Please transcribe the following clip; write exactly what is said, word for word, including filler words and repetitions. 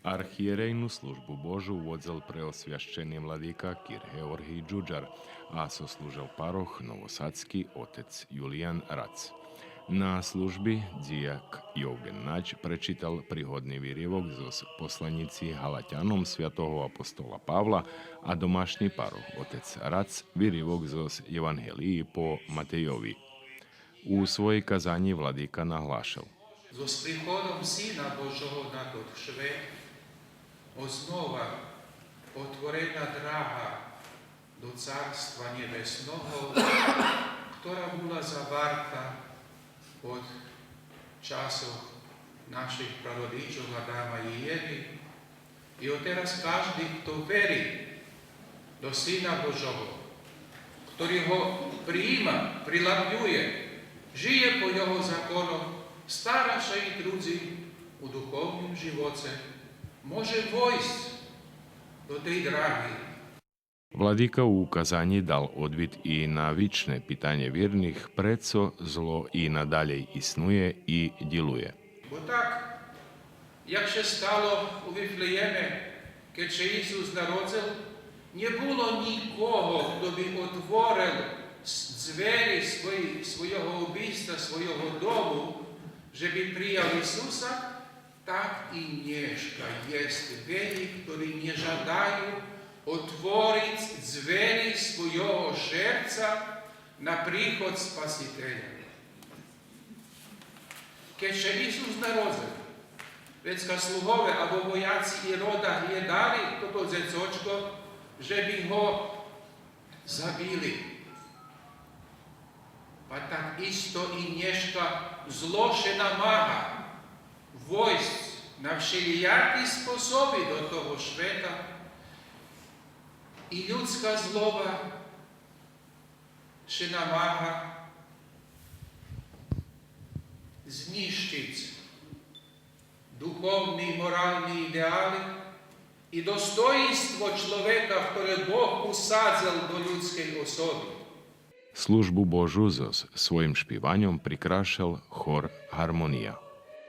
Архиєрейну Службу Божу водзел преосвящени владика кир Георгий Джуджар, а сослужел парох новосадски отец Юлиян Рац. На служби дзияк Йовген Надь пречитал пригодни виривок зоз посланїци Галатяном святого апостола Павла, а домашнї парох отец Рац виривок зоз Євангелиї по Матейови. У своєй казанї владика наглашел: Зоз приходом Сина Божого на тот швет ознова отворена драга до Царства Нєбесного, котра була заварта од часох наших прародичох Адама и Єви. И отераз кажди, хто вери до Сина Божого, хтори го приїма, прилаплює, жиє по Його законох, стара ше и трудзи у духовним живоце, може войсц до тей драги. Владика у казанї дал одвит и на вичне питанє вирних, прецо зло и надалєй иснує и дїлує. Бо так, як ше стало у Вифлеєме, кед ше Исус народзел, нє було нїкого, хто би отворел с-, дзвери свої-, свойого обисца, свойого дому, же би приял Исуса, так и нєшка єст велї, котри нє жадаю отвориц дзвери свойого шерца на приход Спасителя. Кед ше Исус народзел, вецка слугове або вояци Ирода глєдали тото дзецочко, же би го забили. Па так исто и нєшка зло ше намага войсц на вшелїяки способи до того швета, и людска злоба ше намага знїщиц духовни и морални идеали и достоїнство чловека, хторе Бог усадзел до людскей особи. Службу Божу зоз своїм шпиваньом прикрашел хор Гармония.